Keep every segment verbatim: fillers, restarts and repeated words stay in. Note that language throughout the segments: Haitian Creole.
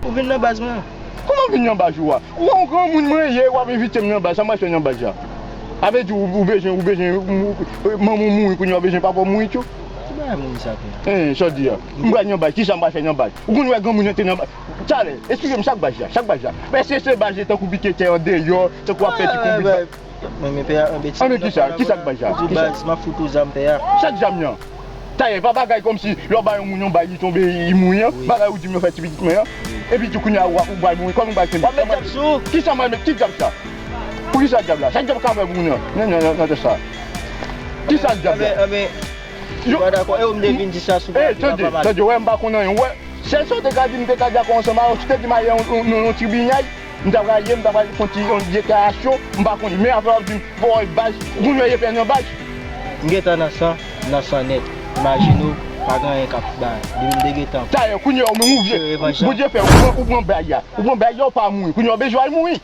Ou vin nan baz mwen. Kòman vin nan baz ou a? Ou wè yon granmoun mwen ye, w ap envite m nan baz, sa m pral fè nan baz la? Sa vle di ou, ou bezwen, ou bezwen, ou, ou, manman w mouri, kounye a w bezwen papa w mouri tou? Ki bagay moun sa fè? Hein, sa w di a? M pral nan baz, kisa m pral fè nan baz? Ou konn wè granmoun antre nan baz? Talè, esplike m sa k baz la, sa k baz la? Èske se baz tankou pike tè andeyò, tankou ap fè ti konbit? Men, men pè a, anbe ti. Anbe kisa? Kisa k baz la? Kisa? Baz, m ap fout ou zam pè a. Sa k zam nan? Talè, pa bagay kòmsi lè w ba yon moun yon bal, li tonbe, li mouri an. Bagay ou di m yo fè ti pitit mwen an. Epi tou kounye a ou, ou pral mouri, kòman ou pral kenbe? W ap met djab sou ou. Kisa m pral met? Ki djab sa? Poukisa djab la? Sa djab ka fè pou moun an? Non, non, non, non, sa. Kisa djab la? Anbe, anbe, ou pa dakò? E ou m te vin di sa sou papa, papa. Tande, tande, wè m pa konn anyen. Wè, sèl sa w te ka di m, m te ka dakò ansanm avè w, si w te di m al nan yon, yon, yon, yon tribinal, m ta pral ye, m ta pral fè yon ti, yon deklarasyon, m pa konn. Men afè w ap di m, bon, baz, moun yo ye fè nan baz. M gentan nan san, nan san nèt. Imajine w, pa gen anyen k ap bay. Depi m te gentan. Talè, kounye a, ou menm ou vye. Bondye fè, ou pran, ou pran blag la. Ou pran blag la, ou pa mouri. Kounye a, w bezwen al mouri.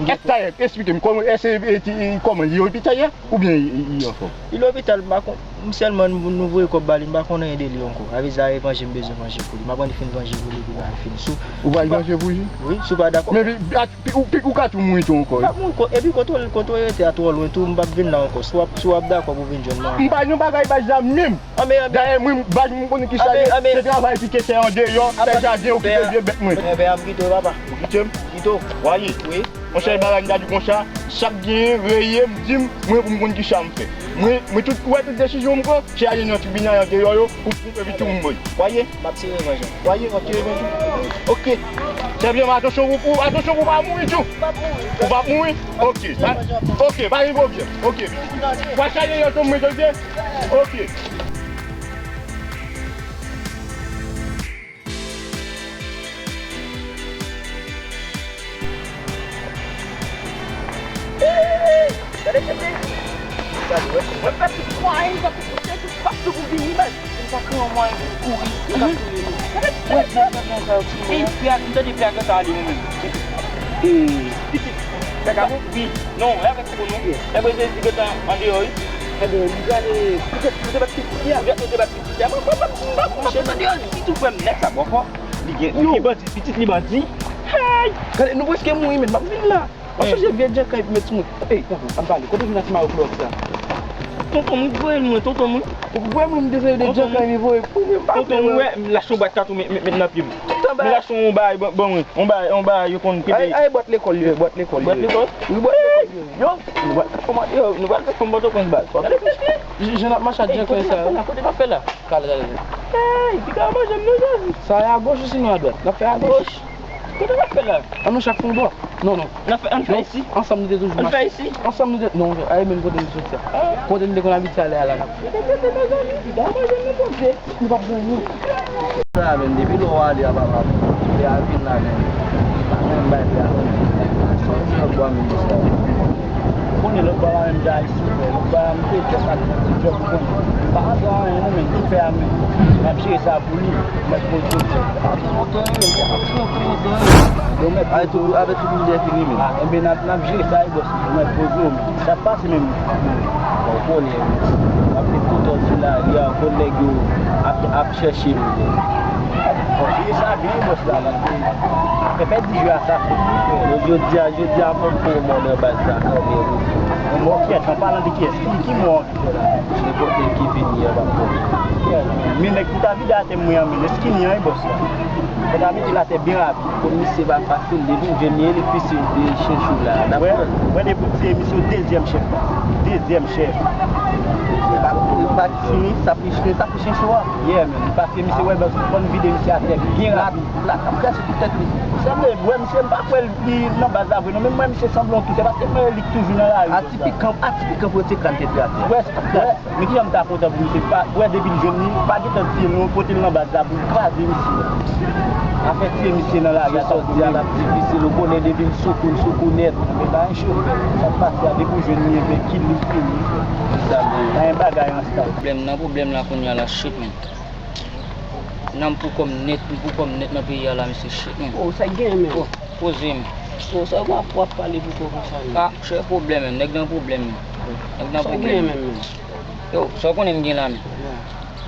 Èske talè, esplike m, kòman, èske, e, ti, kòman, li lopital ye? Oubyen li, li anfòm? Li lopital, m pa konn. M sèlman nou, nou voye kòb ba li, m pa konn anyen de li ankò. Avè sa, e vanje m bezwen vanje pou li. M ap annik fin vanje pou li, epi bagay fini. Si w, ou pral vanje pou li? Wi, si w pa dakò. Men pi, a, pi, ou, pi, ou ka tou mouri tou ankò, wi. M ap mouri, ko-, epi kote w, kote w rete a twò lwen tou, m p ap vin la ankò. Si w ap, si w ap dakò pou w vin jwenn mwen. M pa nan bagay baz la menm. Dayè, mwen, baz mwen konnen kisa l ye, se travay pike tè andeyò, fè jaden, okipe vye bèt mwen. Pè a, m kite w, papa. Ou kite m? Kite w. W a ye? Wi. Monchè, bagay m ta di konsa, sa k genyen, reye m, di m, mwen pou m konn kisa m fè. Mwen, mwen tout, ou wè tout desizyon m pran, se ale nan tribinal andeyò yo, pou, pou epi tou m voye. W a ye? M ap tire revanj lan. W a ye? M ap tire revanj lan. Ok. Sèvi m, atansyon pou, pou, atansyon pou w pa mouri tou. Ou p ap mouri? Ok. Ok, pa gen pwoblèm. Ok. W a chaje yo tou mwen, ok? Ok. Mwen fè tout mwayen, m fè tout konsèy, tout fason pou vini, men m pa gen yon mwayen pou m kouri, m pa kouri. Mwen di, mwen di, mwen di, mwen di, mwen di, mwen di, mwen di, mwen di, mwen di, Pitit, sa ka bon? Wi. Non, e avèk ou non. Ebre Jezi gentan andeyò, wi. Ebyen, li prale, poutèt nou te bat pitit li a. Poutèt nou te bat pitit li a. Mwen, mwen, mwen, mwen, mwen, mwen, mwen, pitit ou frè m nèt sa bò fò. Li gen, li gen bandi, pitit li bandi. Hey! Gade, nou prèske mouri, men m ap vin la. W ap chache vye djèkay pou met sou mwen. Ey, tanpri, ann pale. Kote vin ak ti mayo flò sa? Tonton mwen, voye l mwen, tonton mwen. Ou voye mwen, m te sere de djèkay, men voye pou mwen, m pa vle. Tonton mwen, wè, m lache yon bwat katon, men, men, men nan pye m. Men lache yon bagay, ban, ban mwen. Yon bagay, yon bagay, yo konn kenbe. Ay, ay, bwat lekòl li ye, bwat lekòl li ye. Bwat lekòl? Wi, bwat lekòl li ye. Yo, nou pral fè kòman, yo, nou pral fè kòman Pòtoprens baz. Jan n ap mache ak djèkay sa yo. Kote n ap fè la? Kale, kale, kale. Ey, piga manje m non, Jezi. Sa e agoch ou sinon adwat? N ap fè agoch. Kote n ap fè la? An nou chak fè yon bò. Non, non. N ap fè, ann fè isi. Ansanm nou te toujou mache. Ann fè isi. Ansanm nou te, non, aye menm kote nou soti a. Kote nou te konn abitye ale a la n ap fè. Kote nou te, mezanmi, piga manje m non, Bondye. Nou p ap jwenn nou. Sa menm, depi lè w ale a papa, pè a vin la menm. Pa menm bay pè a non. Son ti lòt bwa menm sa. Ou konnen lòt bwa la menm, ja isi, frè. Lòt bwa la, m te fè sa, ti djòb, ou konnen. M pa antre anyen non, men, tout pè a menm. M ap jere sa pou li. Mèt poze w. Ap monte anyen, men, ap monte anyen. Avè tout, avè tout lidè fini, men. Ah, enben, n ap, n ap jere sa, wi, bòs. Mèt poze w, men. Sa k pase menm? Bon, ou konnen, w ap met tout òd sou lari a, kòlèg yo ap, ap chèche m. Bon, jere sa byen, bòs la, paske fè pèdi jwe a sa fou. Bon, jodi a, jodi a, fò m fè yon mò nan baz la kanmenm. Yon mò kèt, an palan de kiyès? Ki, ki mò w anvi fè la? Nenpòt nèg ki vini an, m ap pran. Men nèg ki ta vide atè mwen an, men, èske ni an, wi, bòs la? Fò ta mete l atè byen rapid. Komisè pa fasil, depi m jwenn li, li pise de chen chou la, n ap pran. Wè, depi w tiye misye, w dezyèm chèf la. Dezyèm chèf. Li pa, li pa fini, sa pi chen, sa pi chen chou a. Yeah, man. Paske misye wè, baz, fò n vide misye atè byen rapid. Plat, ap kraze tout tèt li. Sanble, wè, misye, m pa kwè li nan baz la vre, non, men m wè misye sanble yon toutè, paske m wè li toujou nan lari. Atipikan, atipikan pou yo te kran tèt li atè. Wè, wè. Men kijan m ta kontan pou misye pa, wè depi l jwenn li, pa gentan tiye l non, pote l nan baz la pou l kraze misye. Afè tiye misye nan lari a, sa w di a l ap difisil, ou konnen depi m sou kou, m sou kou nèt. Men pa yon chofè, sa k pase a, depi w jwenn li, enben kil li fini. Pa yon bagay ansanm. Pwoblèm nan, pwoblèm la kounye a la, shit, man. Nan m pou kò m nèt, m pou kò m nèt nan peyi a la, mesye, shit, man. Oh, sa k genyen, man? Oh, poze, man. Oh, sa w ap, w ap pale pou kò konsa, man? Ah, monchè, pwoblèm, man. Nèg nan pwoblèm, man. Nèg nan pwoblèm. Sa k genyen, man? Yo, sa w konnen m gen la, men.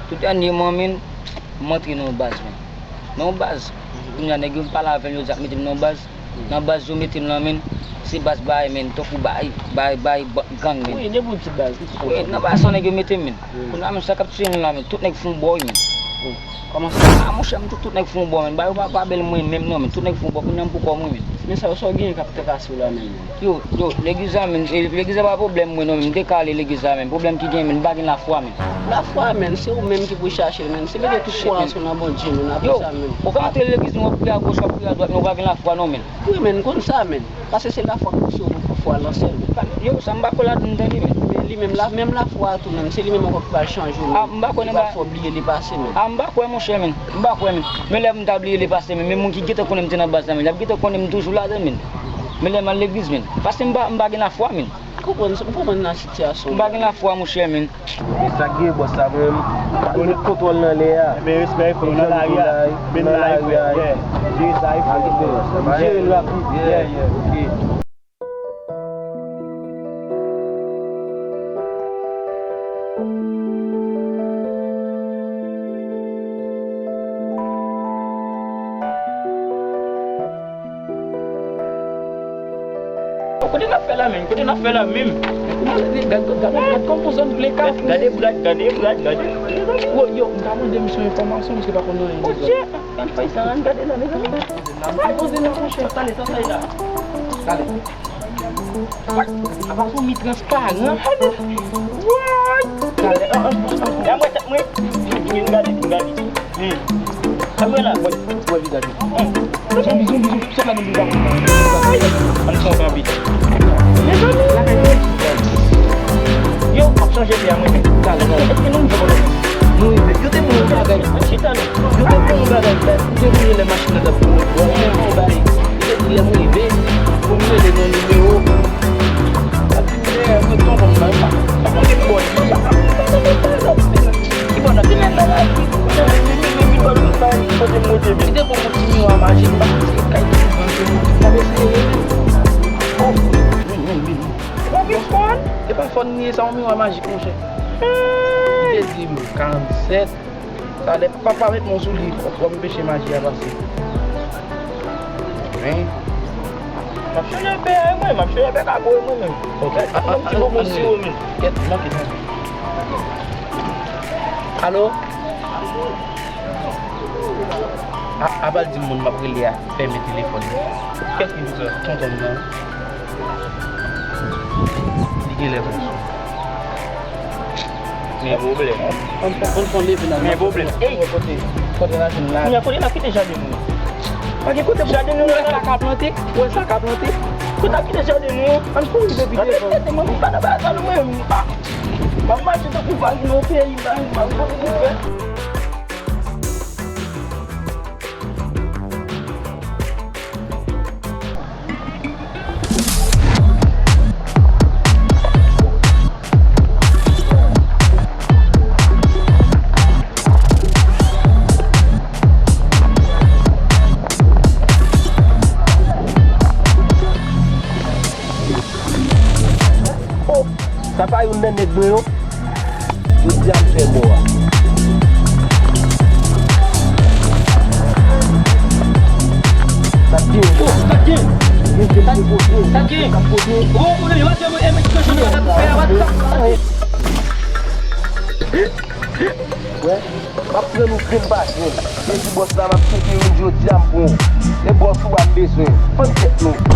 Tout ane m anmen, m antre nan yon baz, men. Nan yon baz. Kounye a nèg yo pale avè m, yo di ap mete m nan baz. Nan baz yo mete m lan, menn, se baz bagay, menn, tankou bagay, bagay, bagay ba-, gang, menn. Wi, nenpòt ti baz. Wi, nan baz sa nèg yo mete m, menn. Kounye a, menn, sa k ap tiye m la, menn, tout nèg fon bò, wi, menn. Kòman sa? A, monchè, m tout, tout nèg fon bò, menn. Bagay yo pa, pa bèl mwen menm non, menn. Tout nèg fon bò, kounye a m pou kò m, wi, menn. Men sa, sa w genyen k ap trakase w la menm, menn? Yo, yo, legliz la, menn, e, legliz la pa pwoblèm mwen non, menn. M te ka ale legliz la, menn. Pwoblèm ki gen, menn, m pa gen lafwa, menn. Lafwa, menn, se ou menm ki pou chache l, menn. Se mete tout fwa w sou nan Bondye, menn, apre sa, menn. Yo, ou ka antre legliz nou, w ap priye agoch, w ap priye adwat, men ou pa gen lafwa non, menn. Wi, menn, m konn sa, menn. Paske se lafwa k pouse w pou fwa w lansè l. Yo, sa m pa kwè ladan, tande, menn. Men li menm la, menm lafwa a tou, menn, se li menm ankò ki pral chanje w, menn. A, m pa kwè nan ba-, li pral fè w bliye lepase, menn. A, m pa kwè, monchè, menn. M pa kwè, menn. Men lè m ta bliye lepase, menn, men moun ki gentan konnen m te nan baz la, menn, y ap gentan konnen m toujou ladan, menn. Men lè m al legliz, menn. Paske m pa, m pa gen lafwa, menn. M konprann, m konprann nan sitiyasyon w. M pa gen lafwa, monchè, menn. E sa k gen bòs la, mwen, m pa met kontwòl nan lè a. Men respè, frè, nan lari a. Men nan lari, frè, yeah. Jere sa, frè. M jere l rapid, yeah, yeah, ok. Kote n ap fè la menm? Kote n ap fè la menm? Gade, gade, gade, gade kòman zòn vle kafou. Gade Brad, gade Brad, gade. Yo, yo, m ta mande misye yon enfòmasyon, misye pa konn anyen de zòn. Odye, ann fè sa, ann gade la, mezanmi. Ay, poze nan monchè. Talè, sa, sa, la. Talè. Apa sou mi transparan. Woy! Talè, an, an, an, an. Gade mwen tèt mwen. Vin gade, vin gade. Hmm. Kamera la. Wè, wè vizaj ou. Hmm. Zonbi, zonbi, zonbi. Sòt la, zonbi, zonbi. Ann fè yon kanpe. Mezanmi. Yo, m ap chanje pye a mwen menm. Talè, talè. Èske nou rive kote? Nou rive. Yo te bon yon bagay. Chita nou. Yo te bon yon bagay. Ou te vini lè machin nan t ap vini. Yo te bon yon bagay. Li te di lè m rive pou m rele nan nimewo. Sa di m dèyè mwen tonton m nan, pa, pa konn ki bò li. Ki bò nan tinen nan la. Li te bon yon ti miwa majik, pa konn si kay ki vann ke mwen. Sa vle se rele. Oh. Ou vin fòn? E pa fòn li ye, sa yon miwa majik, monchè. Li te di m karannsèt. Talè, papa met men w sou li, w ap anpeche maji a pase. Wi. M ap chanje pè a, mwen, m ap chanje pè kago, mwen menm. Ok. Yon ti bobo siwo, men. Kèt, manke tann. Alo? A, apa l di moun m ap rele a fèmen telefòn li. Kèt ki di sa? Tonton m nan. Li genlè fè sou. Men pwoblèm. Ann, ann, ann leve nan. Men pwoblèm. Ey! Kote, kote n a jwenn la? Kounye a, kote n ap kite jaden nou? Pa gen kote pou jaden nou. Ou wè sa k ap plante? Ou wè sa k ap plante? Kote n ap kite jaden nou? Ann kouri depi devan. Tete mwen, m pa nan bagay sa non, mwen. M ap mache tankou vag nan peyi, m pa, m pa konn sa pou m fè. Oh, sa pa youn nan nèg mwen yo? Jodi a m fè mò a. Sa k gen? Oh, sa k gen? Sa k gen? Sa k gen? Sa k gen? Oh, oh, yo pa fè mwen, eh, men ki kochon yo, sa pou fè a, pa di sa. Wè, m ap pran nou grenn pa grenn. Mwen di bòs la, m ap kenbe youn jodi a, m pran w. E bòs ou a m bezwen. Fann tèt nou.